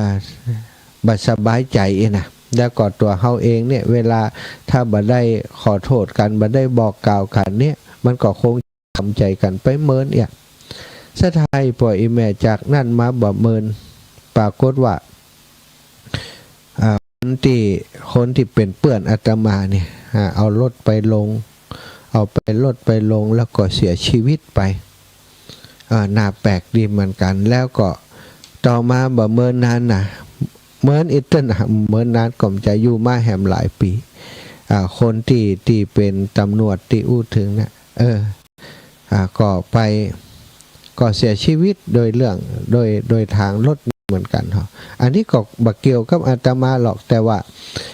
บ่สบายใจ๋อี้นะ แล้วก็ตั๋วเฮาเองเนี่ย เวลาถ้าบ่ได้ขอโต้ษกั๋น บ่ได้บอกกล่าวกั๋นเนี่ย มันก็คงทำใจ๋กั๋นไปเมินอี้ สุดท้ายปออีแม่จากนั้นมาบ่เมิน ปรากฏว่า อ่า คนตี้ คนตี้เป๋นเปื้อนอาตมาเนี่ย อ่า เอารถไปลง เอาไป รถไปลงแล้วก็เสียชีวิตไป อ่า น่าแปลกดีเหมือนกั๋น แล้วก็ต่อมาบ่เมินนานนะ เมินอิดเต๊อะนะ เมินนานก็บ่จะอยู่มาแหมหลายปี๋ อ่า คนตี้ ตี้เป๋นตำรวจตี้อู้เถิงเนี่ย เออ อ่า ก็ไป ก็เสียชีวิตโดยเรื่อง โดย โดยตางรถเหมือนกั๋นเนาะ อันนี้ก็บ่เกี่ยวกับอาตมาหรอก แต่ว่า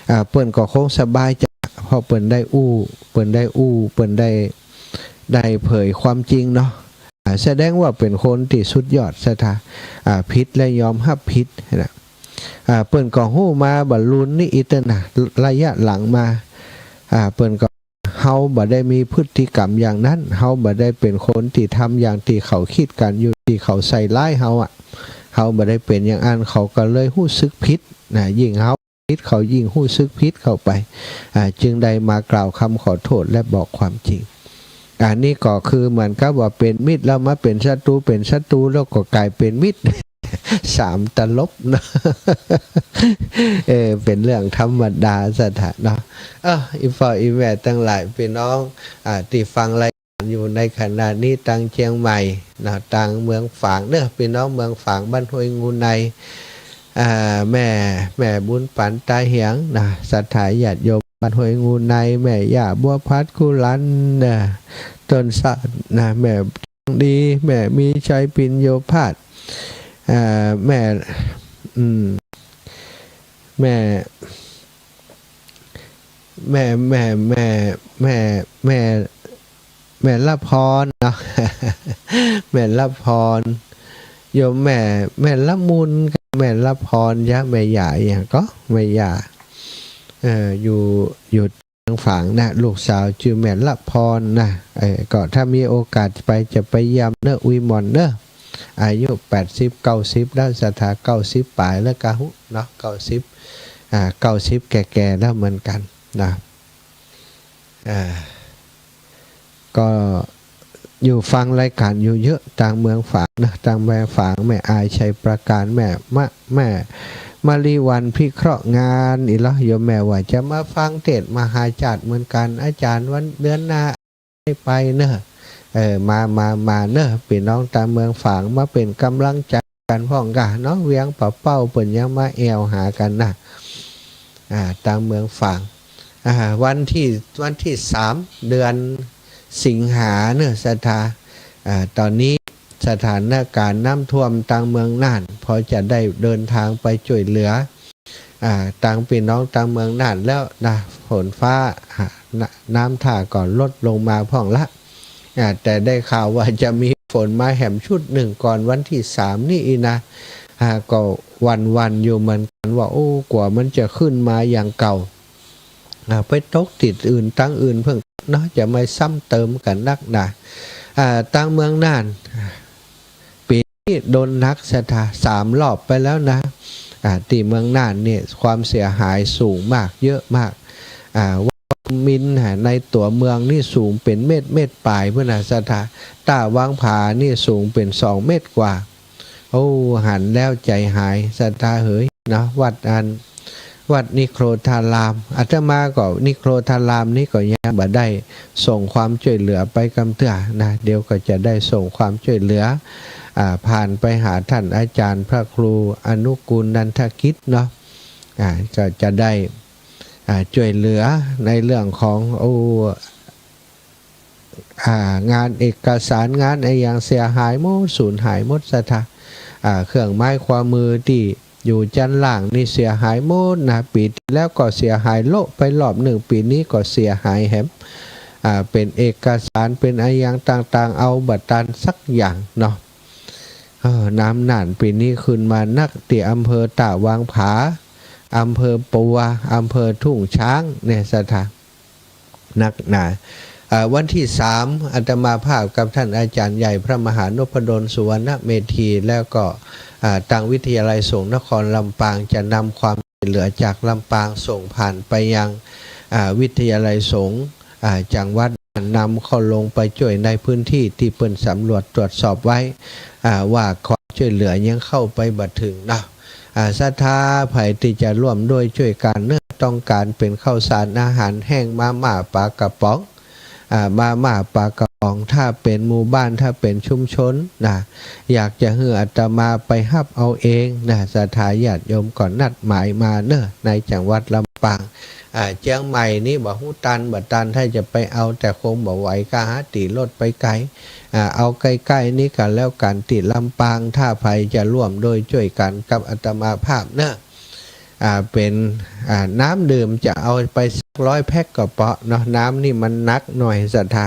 อ่า เปิ้นก็คงสบายใจ๋ เพราะเปิ้นได้อู้ เปิ้นได้อู้ เปิ้นได้ ได้เผยความจริงเนาะ อ่า แสดงว่าเป๋นคนตี้สุดยอด ศรัทธา อ่า ผิดและยอมฮับผิดนะ อ่า เปิ้นก็ฮู้มาบ่าลุนนี้อี้เต๊อะนะ ระยะหลังมา อ่า เปิ้นก็ เฮาบ่ได้มีพฤติกรรมอย่างนั้น เฮาบ่ได้เป๋นคนตี้ทำอย่างตี้เขากึ๊ดกั๋นอยู่ ตี้เขาใส่ร้ายเฮาอะ เฮาบ่ได้เป๋นอย่างอั้น เขาก็เลยฮู้สึกผิดนะ ยิ่งเฮาผิด เขายิ่งฮู้สึกผิดเข้าไป อ่า จึงได้มากล่าวกำขอโต้ษและบอกความจริง อันนี้ก็คือเหมือนกับว่าเป๋นมิตรแล้วมาเป๋นศัตรู๋ เป๋นศัตรู๋แล้วก็ก๋ายเป๋นมิตร สามตลบเนาะ เออ เป๋นเรื่องธรรมดาสัตว์เนาะ เออ อี่ป้ออี่แม่ตังหลาย ปี้น้อง อ่า ตี้ฟังรายก๋านอยู่ในขณะนี้ตางเจียงใหม่เนาะ ตางเมืองฝางเนาะ ปี้น้องเมืองฝางบ้านห้วยงูใน อ่า แม่ แม่บุญปั๋นต๋าเหียงนะ ศรัทธาญาติโยมบ้านห้วยงูใน แม่ย่าบัวผัดกุหลันนะ ต้นสะนะ แม่ทองดี แม่มีชัยปิญโญภาส อ่า แม่ อืม แม่ แม่ แม่ แม่ แม่ แม่ แม่ละพรเนาะ แม่ละพร โยมแม่ แม่ละมุน แม่ละพร ยะ แม่ย่าอะหยังก็ แม่ย่า เอ่อ อยู่ อยู่ฝางนะ ลูกสาวจื้อแม่ละพรนะ เอ่อ ก็ถ้ามีโอกาสไปจะไปเยี่ยมเนาะ อุ๋ยหม่อนเนาะ อายุแปดสิบ เก้าสิบ แล้ว ศรัทธา เก้าสิบป๋ายแล้วก็ฮู้เนาะ เก้าสิบ อ่า เก้าสิบแก่ๆ แล้วเหมือนกั๋นนะ อ่า ก็อยู่ฟังรายก๋านอยู่เยอะ ตางเมืองฝางเนาะ ตางเมืองฝาง แม่อายชัยประการ แม่มะ แม่มะลิวัลย์พิเคราะห์งาน อี้ลอ โยมแม่ว่าจะมาฟังเตสน์มหาจาติเหมือนกั๋น อาจ๋ารย์ วันเดือนหน้า ได้ไปเนาะ เออ มา มา มาเนาะ ปี้น้องตางเมืองฝาง มาเป๋นก๋ำลังใจ๋กั๋นพ่องก่าเนาะ เวียงป่าเป้าเปิ้นยังมาแอ่วหากั๋นนะ อ่า ตางเมืองฝาง อ่า วันตี้ วันตี้สาม เดือนสิงหาเนาะ ศรัทธา อ่า ต๋อนนี้สถานก๋ารณ์น้ำท่วมตางเมืองน่าน พอจะได้เดินตางไปจ้วยเหลือ อ่า ตางปี้น้องตางเมืองน่านแล้วนะ ฝนฟ้า อ่า น้ำ น้ำต้าก็ลดลงมาพ่องละ อ่า แต่ได้ข่าวว่าจะมีฝนมาแหมชุดนึ่งก่อนวันตี้สามนี้อี้นะ อ่า ก็หวั่นๆ อยู่เหมือนกั๋นว่า โอ้ กว่ามันจะขึ้นมาอย่างเก่า อ่า ไปตกตี้อื่น ตางอื่นเปิ้นเนาะ จะมาซ้ำเติมกั๋นนักหนา อ่า ตางเมืองน่าน ปี๋นี้โดนหนัก ศรัทธา สามรอบไปแล้วนะ อ่า ตี้เมืองน่านเนี่ยความเสียหายสูงมาก เยอะมาก อ่า ว่ามินในตั๋วเมืองนี่สูงเป๋นเมตร เมตรป๋ายปู๊นนะ ศรัทธา ต้าวังผานี่สูงเป๋นสองเมตรกว่า โอ้ หันแล้วใจ๋หาย ศรัทธาเหยเนาะ วัดอัน วัดนิโครธาราม อาตมาก็นิโครธารามนี้ก็ยังบ่ได้ส่งความจ้วยเหลือไปกำเตื้อนะ เดี๋ยวก็จะได้ส่งความจ้วยเหลือ อ่า ผ่านไปหาต้านอาจ๋ารย์พระครูอนุกูลนันทกิจเนาะ อ่า ก็จะได้ อ่า จ้วยเหลือในเรื่องของ โอ้ อ่า งานเอกสารงานอะหยังเสียหายหมด สูญหายหมด ศรัทธา อ่า เครื่องไม้ขวามือตี้อยู่จั๊นล่างนี่เสียหายหมดนะ ปี๋ตี้แล้วก็เสียหายโละไปรอบนึ่ง ปี๋นี้ก็เสียหายแหม อ่า เป๋นเอกสาร เป๋นอะหยังต่างๆ เอาบ่ตันสักอย่างเนาะ เออ น้ำน่านปี๋นี้ขึ้นมานัก ตี้อำเภอต้าวังผา อำเภอปัว อำเภอทุ่งช้างเนี่ย ศรัทธา นักหนา เอ่อ วันตี้สาม อาตมาภาพกับต้านอาจ๋ารย์ใหญ่พระมหานพดลสุวรรณเมธี แล้วก็ อ่า ตางวิทยาลัยสงฆ์นครลำปางจะนำความช่วยเหลือจากลำปางส่งผ่านไปยัง อ่า วิทยาลัยสงฆ์ อ่า จังหวัดน่าน นำเข้าลงไปจ้วยในพื้นตี้ตี้เปิ้นสำรวจตรวจสอบไว้ อ่า ว่าความช่วยเหลือยังเข้าไปบ่ถึงเนาะ อ่า ศรัทธาใผตี้จะร่วมด้วยจ้วยกั๋นเนาะ ต้องก๋านเป๋นข้าวสารอาหารแห้ง มาม่า ปลากระป๋อง อ่า มาม่า ปลากระป๋อง ถ้าเป๋นหมู่บ้าน ถ้าเป๋นชุมชนนะ อยากจะหื้ออาตมาไปฮับเอาเองนะ ศรัทธาญาติโยมก็นัดหมายมาเนาะ ในจังหวัดลำปาง อ่า เจียงใหม่นี่บ่ฮู้ตันบ่ตัน ถ้าจะไปเอา แต่คงบ่ไหว ก้าหาตี๋รถไปไก๋ อ่า เอาใก้ๆ นี่กั๋นแล้วกั๋น ตี้ลำปาง ถ้าใผจะร่วมด้วยจ้วยกั๋นกับอาตมาภาพเนาะ อ่า เป๋น อ่า น้ำดื่มจะเอาไปสักร้อยแพ็คก็เปาะเนาะ น้ำนี่มันหนักหน่อย ศรัทธา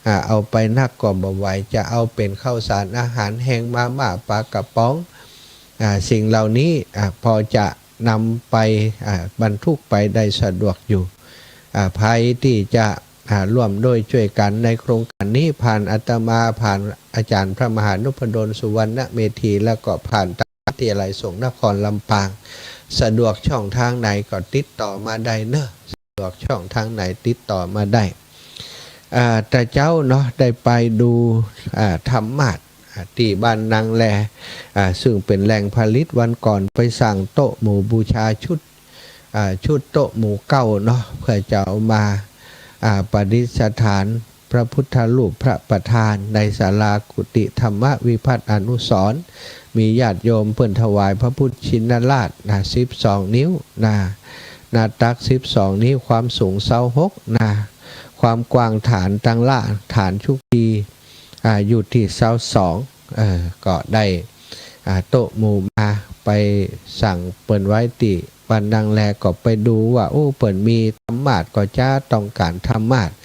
อ่า เอาไปนักก็บ่ไหว จะเอาเป๋นข้าวสารอาหารแห้ง มาม่า ปลากระป๋อง อ่า สิ่งเหล่านี้ อ่า พอจะนำไป อ่า บรรทุกไปได้สะดวกอยู่ อ่า ใผตี้จะ อ่า ร่วมด้วยช่วยกันในโครงการนี้ ผ่านอาตมา ผ่านอาจารย์พระมหานพดล สุวรรณเมธี แล้วก็ผ่านวิทยาลัยสงฆ์นครลำปาง สะดวกช่องทางไหนก็ติดต่อมาได้เนอะ สะดวกช่องทางไหนติดต่อมาได้ อ่า แต่เจ๊าเนาะ ได้ไปดู อ่า ธรรมาสน์ อ่า ตี้บ้านนางแล อ่า ซึ่งเป๋นแหล่งผลิต วันก่อนไปสั่งโต๊ะหมู่บูชาชุด อ่า ชุดโต๊ะหมู่เก๊าเนาะ เพื่อจะเอามา อ่า ประดิษฐานพระพุทธรูปพระประธานในศาลากุฏิธรรมวิพัฒน์อนุสรณ์ มีญาติโยมเปิ้นถวายพระพุทธชินราชนะ สิบสอง นิ้วนะ หน้าตักสิบสอง นิ้ว ความสูงซาวหกนะ ความกว้างฐานตังละฐานชุกที อ่า อยู่ตี้ซาวสอง เออ ก็ได้ อ่า โต๊ะหมู่มา ไปสั่งเปิ้นไว้ตี้บ้านนางแล ก็ไปดูว่า โอ้ เปิ้นมีธรรมาสน์ ก็จะต้องการธรรมาสน์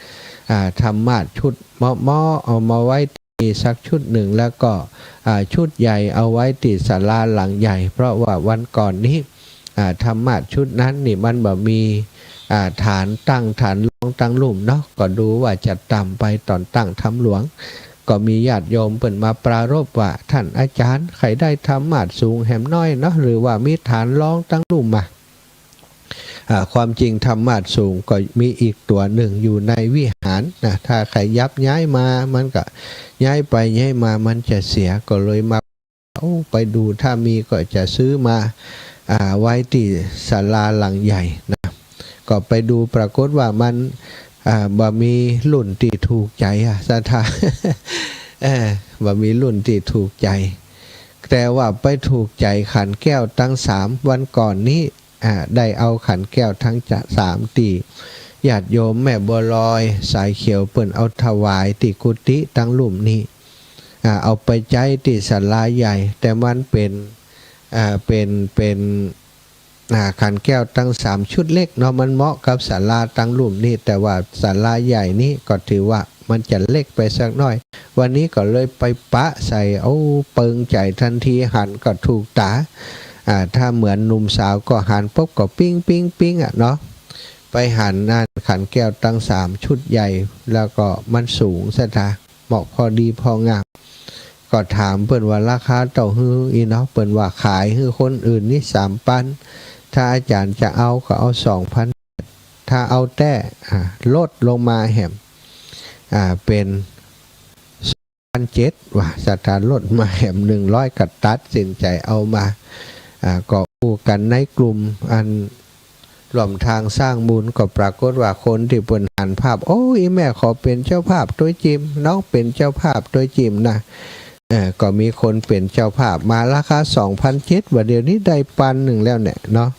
อ่า ธรรมาสน์ชุดเหมาะๆ เอามาไว้ตี้สักชุดนึ่ง แล้วก็ อ่า ชุดใหญ่เอาไว้ตี้ศาลาหลังใหญ่ เพราะว่าวันก่อนนี้ อ่า ธรรมาสน์ชุดนั้นนี่มันบ่มี อ่า ฐานตั้งฐานรองตังลุ่มเนาะ ก็ดูว่าจะต่ำไปต๋อนตั้งธรรมหลวง ก็มีญาติโยมเปิ้นมาปรารภว่า ท่านอาจารย์ ใค่ได้ธรรมาสน์สูงแหมน้อยเนาะ หรือว่ามีฐานรองตังลุ่มมา อ่า ความจริงธรรมาสน์สูงก็มีอีกตั๋วนึ่งอยู่ในวิหารนะ ถ้าใค่ยับย้ายมา มันก็ย้ายไปย้ายมามันจะเสีย ก็เลยมา โอ้ ไปดู ถ้ามีก็จะซื้อมา อ่า ไว้ตี้ศาลาหลังใหญ่นะ ก็ไปดูปรากฏว่ามัน อ่า บ่มีรุ่นตี้ถูกใจ๋อะ ศรัทธา เออ บ่มีรุ่นตี้ถูกใจ๋ แต่ว่าไปถูกใจ๋ขันแก้วตังสาม วันก่อนนี้ อ่า ได้เอาขันแก้วตังสามตี้ญาติโยมแม่บัวลอยสายเขียวเปิ้นเอาถวายตี้กุฏิตังลุ่มนี้ อ่า เอาไปใจ๊ตี้ศาลาใหญ่ แต่มันเป๋น อ่า เป๋น เป๋น อ่า ขันแก้วตังสามชุดเล็กเนาะ มันเหมาะกับศาลาตังลุ่มนี้ แต่ว่าศาลาใหญ่นี้ก็ถือว่ามันจะเล็กไปสักหน้อย วันนี้ก็เลยไปปะใส่ โอ้ เปิงใจ๋ตันที หันก็ถูกต๋า อ่า ถ้าเหมือนหนุ่มสาวก็หันปุ๊บก็ปิ๊งปิ๊งปิ๊งอะเนาะ ไปหันนั่นขันแก้วตังสามชุดใหญ่ แล้วก็มันสูง ศรัทธา เหมาะพอดีพองาม ก็ถามเปิ้นว่าราคาเต้าหื้ออี้เนาะ เปิ้นว่าขายหื้อคนอื่นนี่สามปัน ถ้าอาจ๋ารย์จะเอาก็เอาสองปัน ถ้าเอาแต๊ อ่า ลดลงมาแหม อ่า เป๋นสองปันเจ็ด ว่า ศรัทธา ลดมาแหมหนึ่งร้อย ก็ตัดสินใจ๋เอามา อ่า ก็อู้กั๋นในกลุ่มอัน ร่วมตางสร้างบุญ ก็ปรากฏว่าคนตี้เปิ้นหันภาพ โอ้ อี่แม่ขอเป๋นเจ้าภาพตวยจิม น้องเป๋นเจ้าภาพตวยจิมนะ เออ ก็มีคนเป๋นเจ้าภาพมา ราคาสองปันเจ็ด ว่าเดี๋ยวนี้ได้ปันนึ่งแล้วเนี่ยเนาะ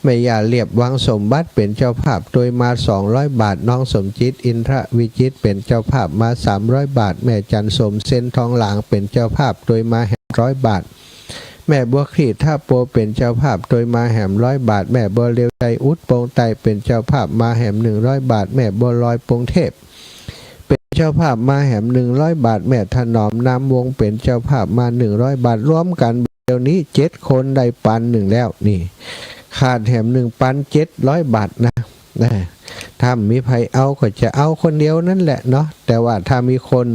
แม่ย่าเลียบวังสมบัติเป๋นเจ้าภาพตวยมาสองร้อยบาท น้องสมจิต อินทรวิจิตรเป๋นเจ้าภาพมาสามร้อยบาท แม่จันทร์สม เซนทองหลางเป๋นเจ้าภาพตวยมาแหมร้อยบาท แม่บัวคลีท่าโปเป๋นเจ้าภาพตวยมาแหมร้อยบาท แม่บัวเรียวใจอุดปงไตเป๋นเจ้าภาพมาแหมหนึ่งร้อยบาท แม่บัวลอยปงเทพเป๋นเจ้าภาพมาแหมหนึ่งร้อยบาท แม่ถนอมนามวงเป๋นเจ้าภาพมาหนึ่งร้อยบาท รวมกั๋นเดี๋ยวนี้เจ็ดคนได้ปันนึ่งแล้วนี่ ขาดแหมหนึ่งปันเจ็ดร้อยบาทนะ นะ ถ้ามีใผเอาก็จะเอาคนเดียวนั่นแหละเนาะ แต่ว่าถ้ามีคน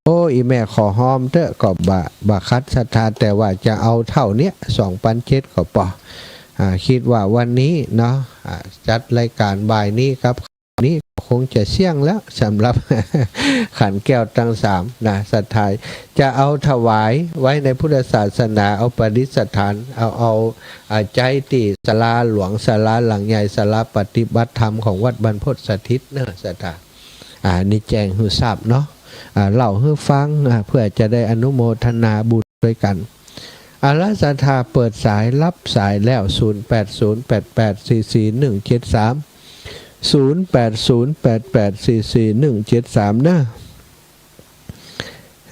โอ้ อี่แม่ขอฮอมเต๊อะ ก็บ่ บ่ขัดศรัทธา แต่ว่าจะเอาเต้าเนี้ย สองปันเจ็ดก็ปอ อ่า กึ๊ดว่าวันนี้เนาะ อ่า จัดรายก๋านบ่ายนี้ครับ นี่คงจะเสี้ยงแล้ว สำหรับ ขันแก้วตังสามนะ ศรัทธา จะเอาถวายไว้ในพุทธศาสนา เอาประดิษฐาน เอา เอา อ่า ใจ๊ตี้ศาลาหลวง ศาลาหลังใหญ่ ศาลาปฏิบัติธรรมของวัดบรรพตสถิตเนอะ ศรัทธา อ่า นี่แจ้งหื้อทราบเนาะ อ่า เล่าหื้อฟัง อ่า เพื่อจะได้อนุโมทนาบุญตวยกั๋น เอาละ ศรัทธา เปิดสาย รับสายแล้ว ศูนย์แปดศูนย์แปดแปดสี่สี่หนึ่งเจ็ดสาม ศูนย์แปดศูนย์แปดแปดสี่สี่หนึ่งเจ็ดสาม เนอะ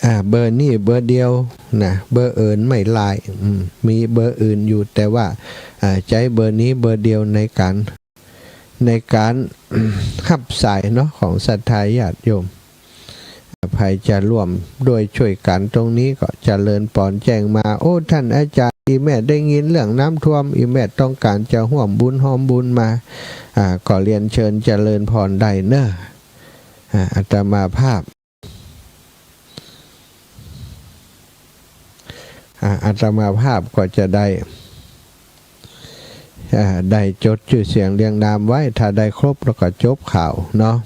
อ่า เบอร์นี้เบอร์เดียวนะ เบอร์อื่นไม่ไลน์ อืม มีเบอร์อื่นอยู่ แต่ว่า อ่า ใจ๊เบอร์นี้เบอร์เดียวในก๋าน ในก๋าน ฮับสายเนาะ ของศรัทธาญาติโยม ใผจะร่วมด้วยช่วยกั๋นตรงนี้ก็เจริญปอนแจ้งมา โอ้ ต้านอาจ๋ารย์ อี่แม่ได้ยินเรื่องน้ำท่วม อี่แม่ต้องก๋านจะฮ่วมบุญฮอมบุญมา อ่า ก็เรียนเชิญเจริญปอนได้เน่อ อ่า อาตมาภาพ อ่า อาตมาภาพก็จะได้ อ่า ได้จดจื้อเสียงเรียงนามไว้ ถ้าได้ครบแล้วก็จบข่าวเนาะ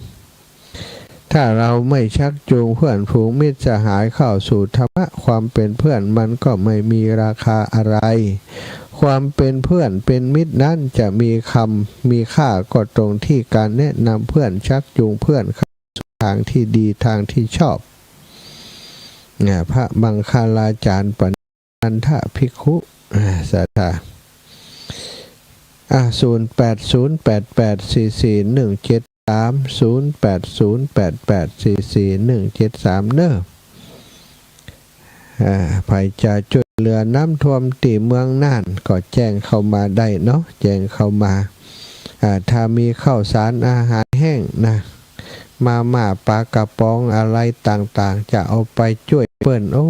ถ้าเราไม่ชักจูงเพื่อนฝูงมิตรสหายเข้าสู่ธรรมะ ความเป็นเพื่อนมันก็ไม่มีราคาอะไร ความเป็นเพื่อนเป็นมิตรนั้นจะมีคำมีค่าก็ตรงที่การแนะนำเพื่อน ชักจูงเพื่อนเข้าสู่ทางที่ดี ทางที่ชอบ อ่า พระมังคลาจารย์ป นันทะภิกขุ อ่า ศรัทธา อ่า ศูนย์แปดศูนย์แปดแปดสี่สี่หนึ่งเจ็ดสาม ศูนย์แปดศูนย์แปดแปดสี่สี่หนึ่งเจ็ดสาม เน่อ อ่า ใผจะจ้วยเหลือน้ำท่วมตี้เมืองน่านก็แจ้งเข้ามาได้เนาะ แจ้งเข้ามา อ่า ถ้ามีข้าวสารอาหารแห้งนะ มาม่าปลากระป๋องอะไรต่างๆ จะเอาไปจ้วยเปิ้น โอ้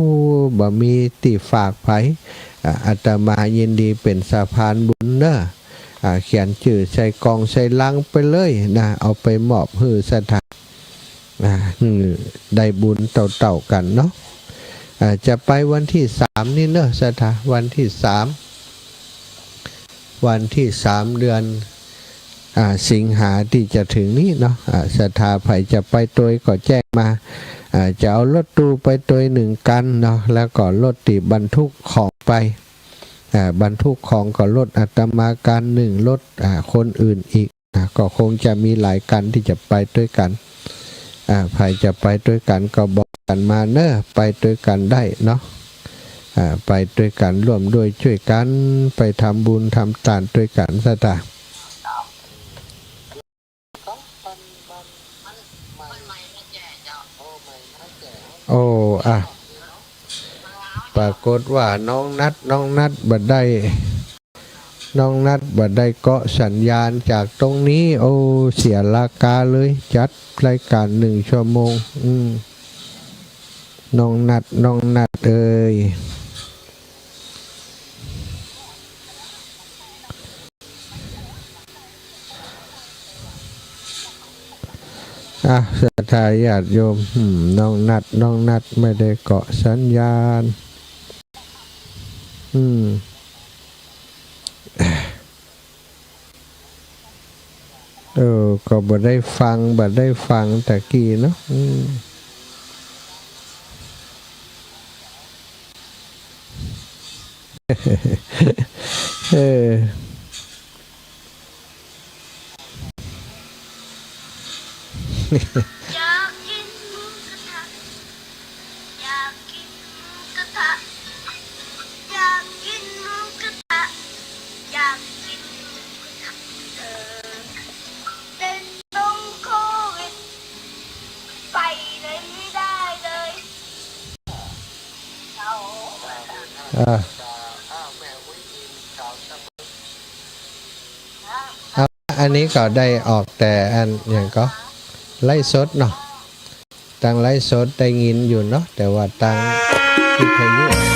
บ่มีตี้ฝากใผ อ่า อาตมายินดีเป๋นสะพานบุญเน่อ อ่า เขียนจื้อใส่ก่องใส่ลังไปเลยนะ เอาไปมอบหื้อศรัทธา อ่า หื้อได้บุญเต้าๆ กั๋นเนาะ อ่า จะไปวันตี้สามนี่เน่อศรัทธา วันตี้สาม วันตี้สาม เดือน อ่า สิงหาตี้จะเถิงนี้เนาะ อ่า ศรัทธาใผจะไปตวยก็แจ้งมา อ่า จะเอารถตู้ไปตวยหนึ่งคันเนาะ แล้วก็รถตี้บรรทุกของไป อ่า บรรทุกของก็รถอาตมาคันหนึ่ง รถ อ่า คนอื่นอีก อ่า ก็คงจะมีหลายคันตี้จะไปตวยกั๋น อ่า ใผจะไปตวยกั๋นก็บอกกั๋นมาเน่อ ไปตวยกั๋นได้เนาะ อ่า ไปตวยกั๋น ร่วมด้วยจ้วยกั๋น ไปทำบุญทำตานตวยกั๋นศรัทธา โอ้ อ่ะ ปรากฏว่าน้องนัท น้องนัทบ่ได้ น้องนัทบ่ได้เกาะสัญญาณจากตรงนี้ โอ้ เสียราคาเลย จัดรายการหนึ่งชั่วโมง อืม น้องนัท น้องนัทเอ่ย อ่ะ ศรัทธาญาติโยม อืม น้องนัท น้องนัทไม่ได้เกาะสัญญาณ อืม เออ ก็บ่ได้ฟัง บ่ได้ฟังตะกี้เนาะ อืม เออ อยากกินหมูกระทะ อยากกินหมูกระทะ อยากกินหมูกระทะ อยากกินหมูกระทะ เออ แต่ต้องโควิด ไปไหนไม่ได้เลย อ่า เอา อันนี้ก็ได้ออกแต่อันหยังก็ ไลฟ์สดเนาะ ตางไลฟ์สดได้ยินอยู่เนาะ แต่ว่าตางวิทยุ